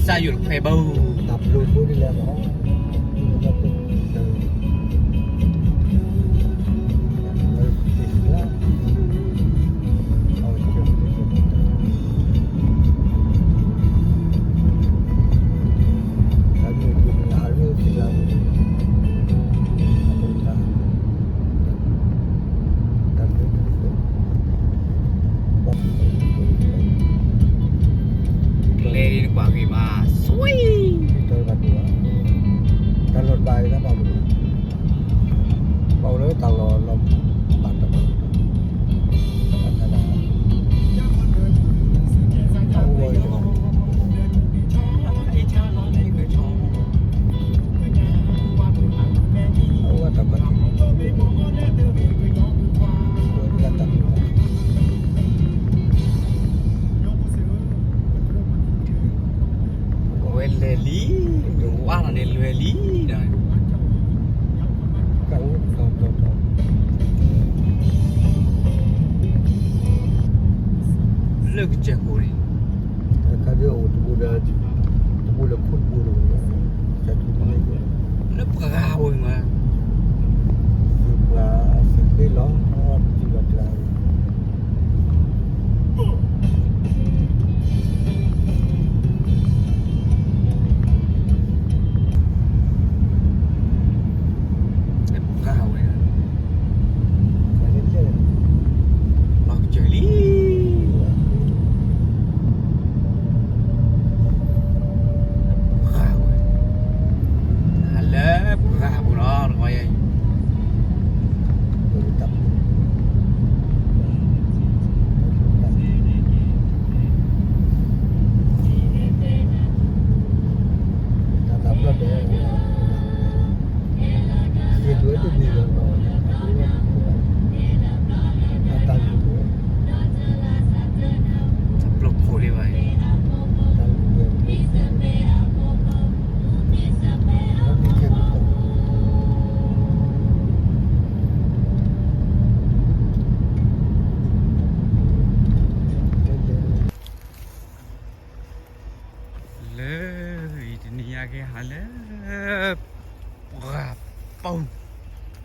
စၢ်ယိၣ်တခွဲဘၣ်, တၢ်ဘျုးဖိဒ်လဲၣ်လီၤ, ကျဲဒ်နကွၢ်ဂ့ၤမး, ဆွံ, တၢ်လီၢ်တဘၣ်အံၤလၢဘၣ်မနုၤ, ဘၣ်အိၣ်လၢတၢ်လီၢ်လီၤဘၣ်တၢ်ဘၣ်, တၢ်အိၣ်ဝဲအံၤတဘၣ် အဝဲတၢ်ကီတံၢ်, အဝဲတၢ်ကီတံၢ်, အဝဲလဲၤလံ, ဝါထီၣ်န့ၣ်လဲၤလံဒီး, က, လၢကစၢၢ်ခိၣ်န့ၣ်, တၢ်ခါဒ်အိၣ်တဘိဒီး, တဘိလၢခိၣ်တဘိလၢ, လၢပှၤဂၤဝဲမး, ပှၤသ့လီၤ, တံၢ်လီၤတၢ် လၢပှၤဝဲ, လီၤကစၢၢ်လံ, လၢပှၤဝဲ, ဟးလၢပှၤပူၤလီၤ, တဂီၤယၤအံၤ တၢ်ပျီခိၣ်လံဘၣ်အံၤ, လၢအံၤတနံၤညါကဟဲဟးလၢ ပှၤပူၤ,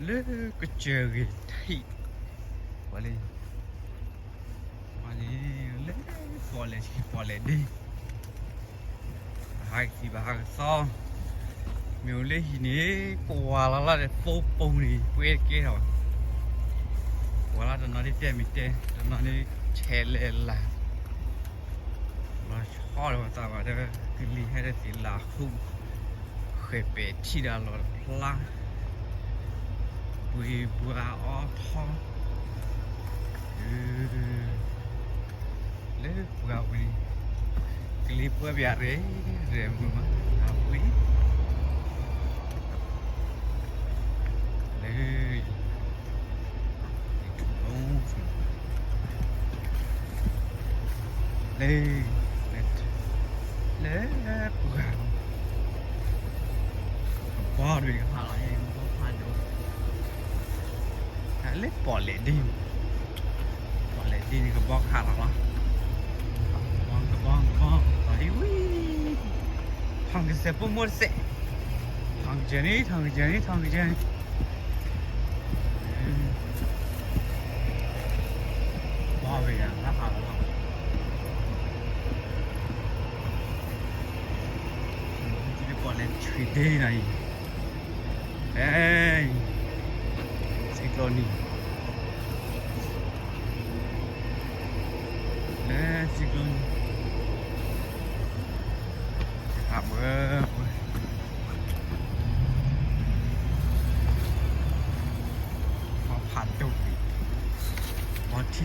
လၢကစၢၢ်ဂ့ၤထံး, ပှၤလၢ ပှၤလၢ လၢပီၣ်လဲၣ်ထံပီၣ်လဲၣ်ဒ့, ဟးကသံၣ်ဘၣ်ဟးကသီ, မ့ၢ်အိၣ်လၢဟံၣ်န့ၣ် ကွၢ်လီၤလီၤဒီး ဖိပူၤန့ၣ် ပှဲၤတကဲထီၣ်ဘၣ်, ကွၢ်လီၤတနီၤဒ်တဲမ့ၢ်တဲ, တနီၤန့ၣ် ဆဲးလဲၤလၢ် လီၤဆီဒီးပှၤသးဘၣ်ဒီး ကလံၤဟဲဒီးသ့ၣ်လၢဟူ, ဃဲၤပဲာ်ထံဒီးလီၤတဖျါ, ပှ့ၤပှၤအီထီ, လၢပှၤဝဲန့ၣ်, ကလံၤပှဲၤပယၣ်ရဲၣ်, ရဲၣ်မုာ်မး, အပှ့ၤ လၢ လၢ လၢ လၢပှၤ, ကဘီတဘ့ၣ်ကဟးလီၤ, ဘီဖးဒိၣ်, လၢပီၣ်လဲၣ်ဒ့, ပီၣ်လဲၣ်ဒ့န့ၣ် ကဘီကဟးလီၤလီၤ, ကဘီ ကဘီ ကဘီ ကဘီဝံၤ ထီၣ်ကစဲးပိာ်မိၢ်တစဲး, ထီၣ်ကစဲးန့ၣ် ထီၣ်ကစဲးန့ၣ် ထီၣ်ကစဲးန့ၣ်, ဘီဝဲယၤ လၢဟးလီၤလီၤ, ပီၣ်လဲၣ်ဆှံဒ့နီၤအံၤ, အဲ စံၣ်ကျိနံၤ, လၢစံၣ်ကျိနံၤ, ဟးဝဲ ဘီဖးဒိၣ်, ဘီထံ ဘီထံ, လ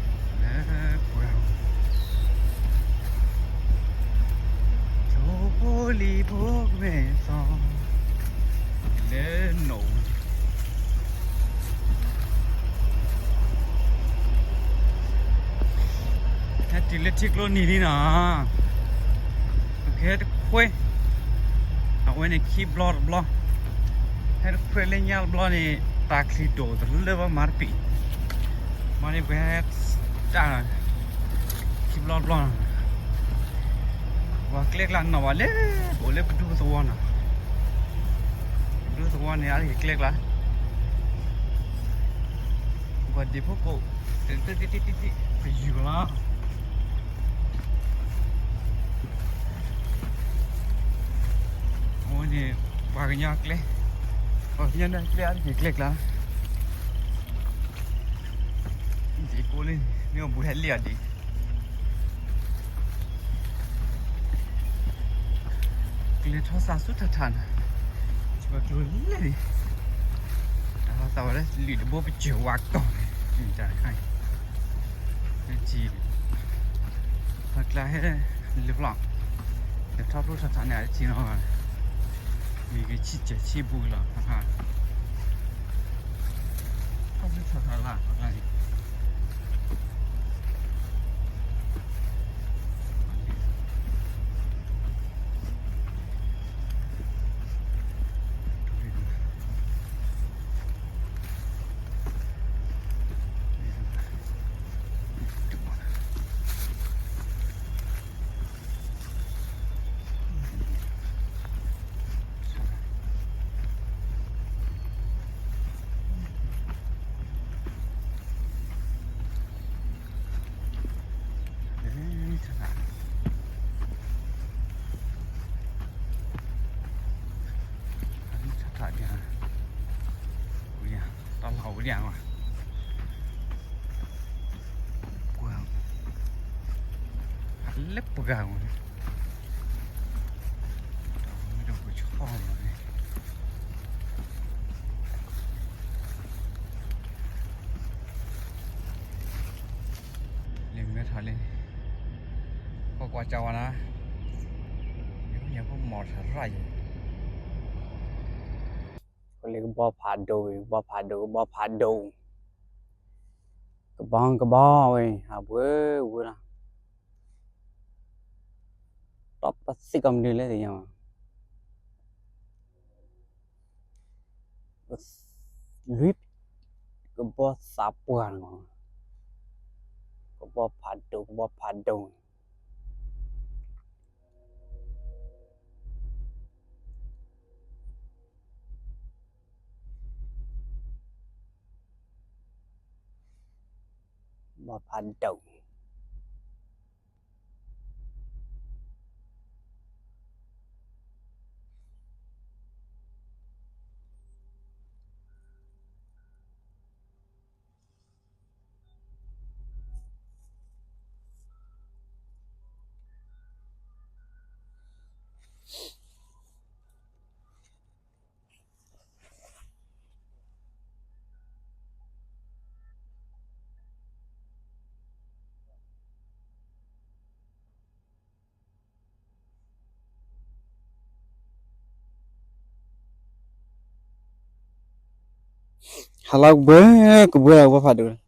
ၢပှၤ လၢပှၤ ကၠိဖိလံၤဖိကမဲာ်သီ, လၢနိၣ်, ဟဲတုၤလၢထံကျိနံၤလံနီၤ, ကဟဲတခွဲ ဝဲန့ၣ်ခံဘျီတဘျီ, ဟဲတခွဲလၢညါတဘျီန့ၣ် တၢ်ချံဒိၣ်တလၢဘၣ်မၤတပံး, မၤန့ၣ်ပှၤဟဲတၢ်, ခံဘျီတဘျီ, ပှၤကျဲကျါနီၣ်ဘၣ်လၢ, အိၣ်လၢပဒူသဝီနီၤ, ပဒူသဝီန့ၣ် အါတက့ၢ်ကျဲကျါ, ပှၤဒ့ဖိကိး, တတတတတတ, ပယူၤလီၤ. အဝဲန့ၣ် ပှၤကညီကျဲ, ပှၤကညီကျဲအါတက့ၢ်ကျဲကျါ, ယကိးလံ, မ့ၢ်အဘူးဟဲလံအီၤဒံး, ကျဲထီၣ်သးဆူထးထးန့ၣ်, ပှၤကျိၤလဲၣ်ဒံး, တၢ်သးဝဲလၢလွံၢ်တဘိပစၢၤဝါကီၢ်န့ၣ်, တၢ်တခါအံၤ, ထံ, ပှၤကျါဟဲ, လၢဖျီ, လဲၤထီၣ်ဖျိထးထးန့ၣ် အထံနီၤ, မ့ၢ်ကဆံၣ်စဲးဆံၣ်ဘူလီၤ, ထီၣ်ဖျိထးထးလၢ်, ထးထးဒံး, တၢ်လီၢ်ဝဲဒၣ်, ပှၤ, လၢပှၤဂၤန့ၣ်, တၢ်ဝဲဒၣ်ပှၤဆီလီၤန့ၣ် လဲၤမဲထီၣ်လံ, ကွၢ်ကွၢ်ကၢ်ဝဲနၤ, ယဖိမီၤထရၣ်ယဲ, ပလဲၤကဘီဖးဒိၣ်, ကဘီဖးဒိၣ်, ကဘီဖးဒိၣ်, ကဘီကဘီဝဲ, ဟးဝဲဝဲလီၤ, တီပသံၣ်ကီးမနုၤလဲၣ်သ့ၣ်ညါ, လွံၢ်, ကဘီသးပှၢ်န့ၣ်, ကဘီဖးဒိၣ်, ကဘီဖးဒိၣ်န့ၣ် ဘီဖးဒိၣ်. ဟါလၢကဘှဲ, ကဘှဲလၢကဘီဖးဒိၣ်.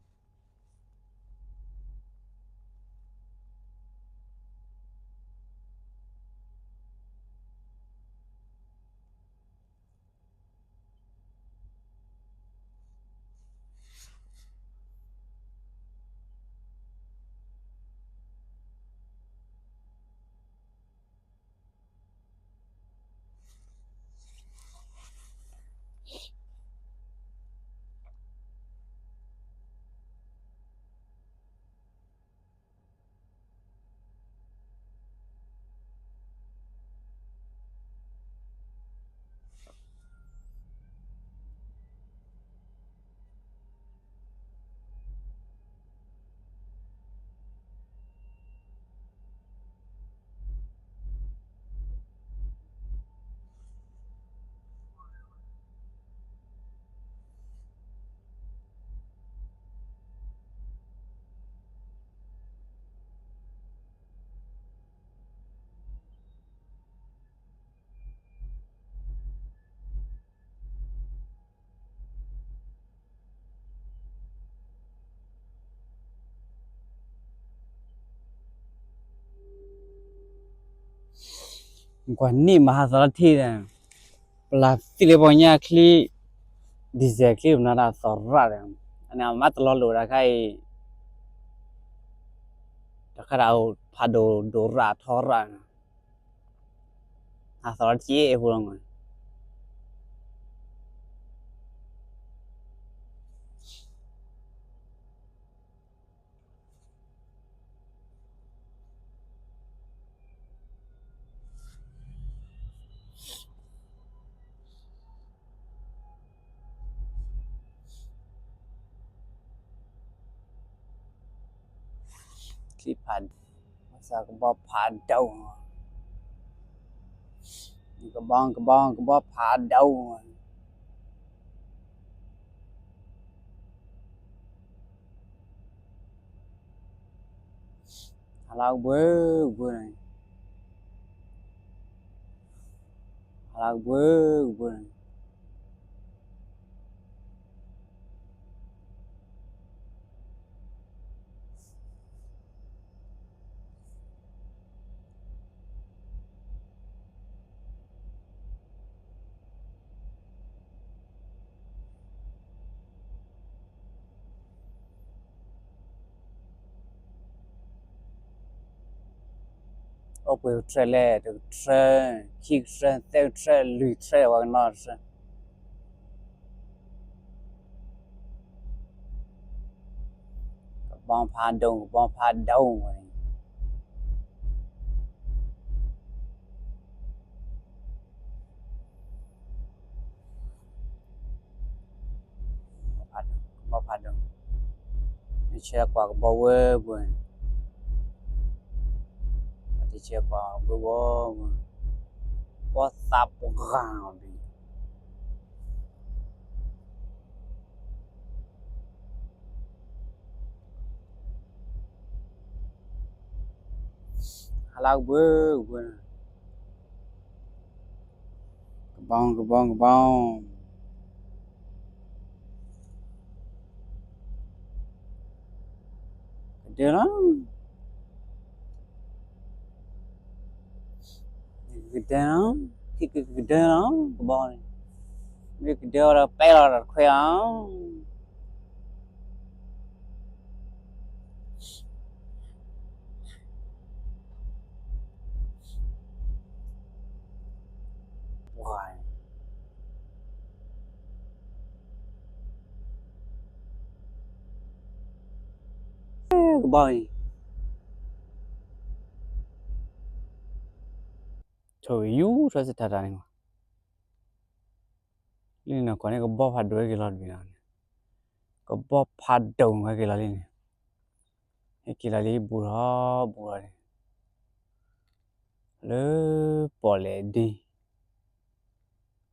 ကွၢ်န့ၢ်မဟါသီလီၤထံၣ်ဒီး ပျၢ်သံလၢပှၤညါချံ, ဒံၣ်စဲးချံပနၢ်တၢ်သီၣ်ရၣ်ဒီး, အန့ၣ်အမၤတလီၤလိာ်တၢ်ခါအံၤ, တၢ်ခါဒၣ်အိၣ်ဖးဒိၣ်ဒိၣ်ရၣ်ထီရၣ်န့ၣ်, အသီၣ်ရၣ်တက့ၢ်အဃိလီၤ. ကဘီဖးဒိၣ်, ကဘီ ကဘီ ကဘီဖးဒိၣ်, ဟါလၢကဘှၢကဘှၢန့ၣ်, ဟါလၢကဘှၢကဘှၢန့ၣ် အိၣ်ပှဲၤကထြၢလဲၣ်, တကထြၢ, ခံကထြၢ, သၢကထြၢ, လွံၢ်ကထြၢ, ပှၤကနီၤထြၢ, ကဘီဖးဒိၣ်, ကဘီဖးဒိၣ်ဝဲန့ၣ်, ကဘီဖးဒိၣ်, မ့ၢ်ဆဲးကွၢ်ကဘီဝဲပူၤ, မ့ၢ်ဆဲးကွၢ်ကဘီဝဲပူၤ, ပှၤသးပှၢ်အီၤဒံး ဟါလၢကဘှၢကဘှၢ, ကဘီ ကဘီ ကဘီ, ကဒၢလီၤ, ကဒၢလီၤ, ကဒၢလီၤ, ကဘီန့ၣ်, မ့ၢ်ကဒၢအီၤဒီးပဲလီၤဒီးတခွဲလီၤ. ကဘီအံၤ ဆိၣ်ဂ့ၤယူၢ်ထီၣ်စ့ၢ်တၢ်တၢ်န့ၣ်, လၢန့ၣ်ကွၢ်န့ၣ် ကဘီဖးဒိၣ်ဟဲက့ၤလီၤတဘ့ၣ်လီၤန့ၣ်, ကဘီဖးဒိၣ်ဟဲက့ၤလီၤလံန့ၣ်, ဟဲက့ၤလီၤလံ ဘူးထီၣ်ဘူးထီၣ်န့ၣ်, လၢပီၣ်လဲၣ်ဒ့ က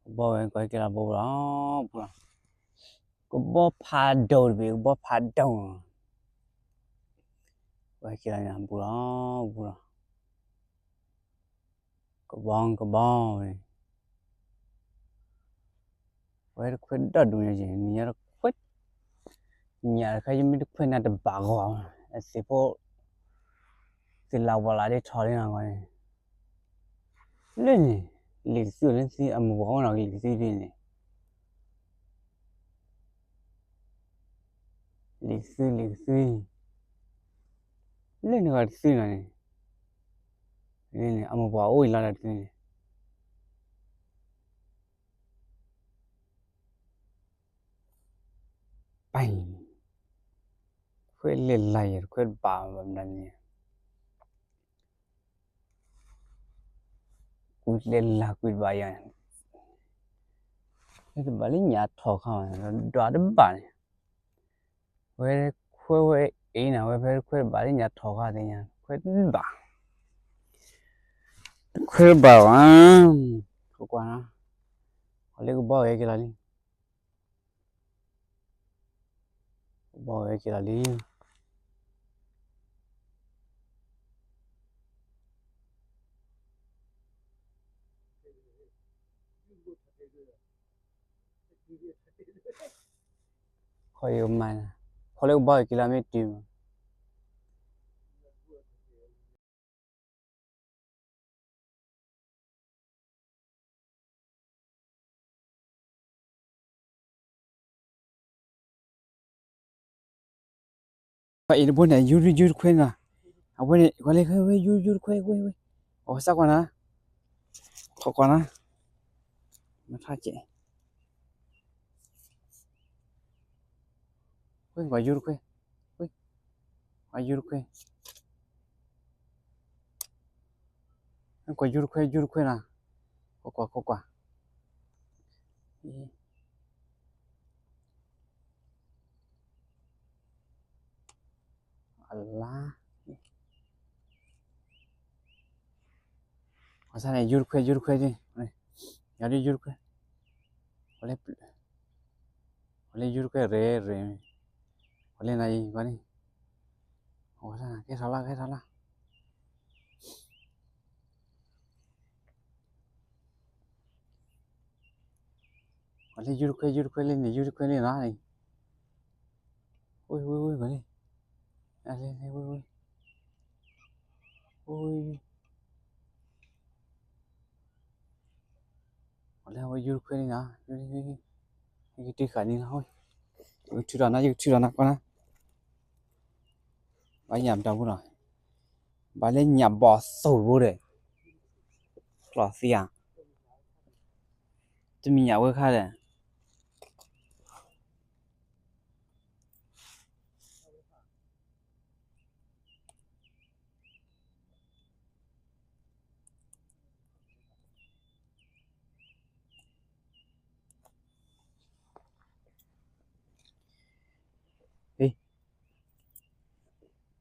ဘီဝဲကွၢ်ဟဲက့ၤလီၤဘူးလီၤ, ဘူးလီၤ, ကဘီဖးဒိၣ်တဘ့ၣ် ကဘီဖးဒိၣ်, ကွၢ်ဟဲက့ၤလီၤန့ၣ် ဘူးလီၤ ဘူးလီၤ, ကဘီ ကဘီန့ၣ် ဝဲတခွဲဒီဒူၣ်န့ၣ် နံၤညါတခွဲ, နံၤညါတခါ ယမ့ၢ်တခွဲန့ၣ်တဘၣ်ဂီၤ, အသ့ၣ်ဖိ, သ့ၣ်လၢ်ဝီလၢ်ဒ်ထီၣ်လံနီၤန့ၣ်, လၢန့ၣ်, လံာ်ကသုလၢသံ အမိၢ်ပှၢ်အိၣ်နီၤ လံာ်ကသုဒ်န့ၣ်, လံာ်ကသု လံာ်ကသု, လၢန့ၣ်ဂီၤတသုနီၤန့ၣ်, လၢန့ၣ် အမိၢ်ပှၢ်အိၣ်အံၤလီၤဒီးတသုန့ၣ် ပၢ်, ခွဲးလဲၤလၢ်ယဲၢ်တခွဲးတဘၣ်ဘၣ်မနုၤန့ၣ်, ကွံာ်လဲၤလၢ်ကွံာ်တဘၣ်ယဲၢ်, တဘၣ်လၢညါထီၣ်ခါ, ဒွးတဘၣ်န့ၣ်, ဝဲခွဲးဝဲအံၤန့ၣ် ဝဲဖဲတခွဲးတဘၣ်လၢညါထီၣ်ခါသ့ၣ်ညါ ခွဲးတဘၣ်, တခွဲးတဘၣ်ဘၣ်, ကွၢ်ကွၢ်နီၤ, ဟီၣ်လၢကဘီဝဲက့ၤလီၤလံ ကဘီဝဲက့ၤလီၤလံ. ခီယိမၤ, ဖီလၢကဘီက့ၤလီၤမ့ၢ်တုၤမး. အံၤတဘိန့ၣ် ယူၤယူၤတခွဲနီၤ, အဝဲန့ၣ် ကွၢ်လၢ ဝဲယူၤယူၤတခွဲဝဲ, အဝဲစးကွၢ်နၤ, ခိးကွၢ်နၤ, မထါကဲး, ဝဲကွၢ်ယူၤတခွဲ, ဝဲ, ကွၢ်ယူၤတခွဲ, ကွၢ်ယူၤတခွဲ ယူၤတခွဲနီၤ, ခိးကွၢ်ခိးကွၢ်, အလါ, အဆၣ်န့ၣ် ယူၤတခွဲ ယူၤတခွဲ, ယၤဒ်ယူၤတခွဲ, ဝဲလၢယူၤတခွဲ ရ့ရ့, ဝဲလၢနၤအံၤ ကွၢ်န့ၣ်, ကဲထီၣ်လီၤ ကဲထီၣ်လီၤ. ကွၢ်လၢယူၤတခွဲ ယူၤတခွဲလံန့ၣ် ယူၤတခွဲလံနီၤ, ဝဲဝဲဝဲ ကွၢ်လံ, ဝဲဝဲ, ဝဲဝဲ, ဝဲဝဲယူၤတခွဲလံနီၤ, ယကတုၤဃာ်န့ၣ်လီၤ, ယကထုးဒီးနၤ ယကထုးဒီးနၤကွၢ်နၤ, ဘၣ်ညၣ်ပတီၢ်ဖိနီၤ, ဘၣ်လၢညၣ်ဘီၣ်သိၣ်တဘိဒီး, ကျီၢ်သံဧါ, တမံၤညၣ်ဝဲခါဒီး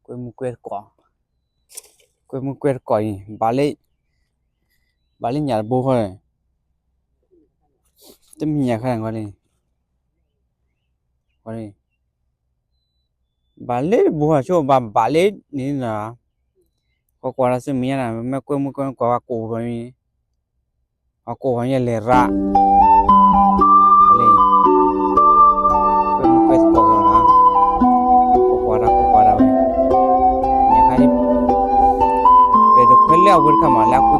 ကွဲမုၢ်ကွဲတကိး, ကွဲမုၢ်ကွဲတကိးအံၤ, ဘၣ်လၢညၣ်တဘိဃီ, တမံၤညၣ်ခါန့ၣ်, ဘၣ်လၢတဘိဃီဆိဘၣ် ဘၣ်လၢန့ၣ်နီၤ, ကွၢ်ကွၢ်ဒီးဆူမဲာ်ညါန့ၣ် မ့ၢ်ကွဲမုၢ်ကွဲတကိးဝဲကိးဖဲန့ၣ် အကိးဝဲယဲလဲၤရၣ်, လၢ ကွဲမုၢ်ကွဲသကိးက့ၤနီၤ, ကိးကွၢ်ဒၣ် ကိးကွၢ်ဒၣ်ဝဲ, ညါခါန့ၣ် ပတခွဲလၢအဝဲတခါမး လၢအကွဲ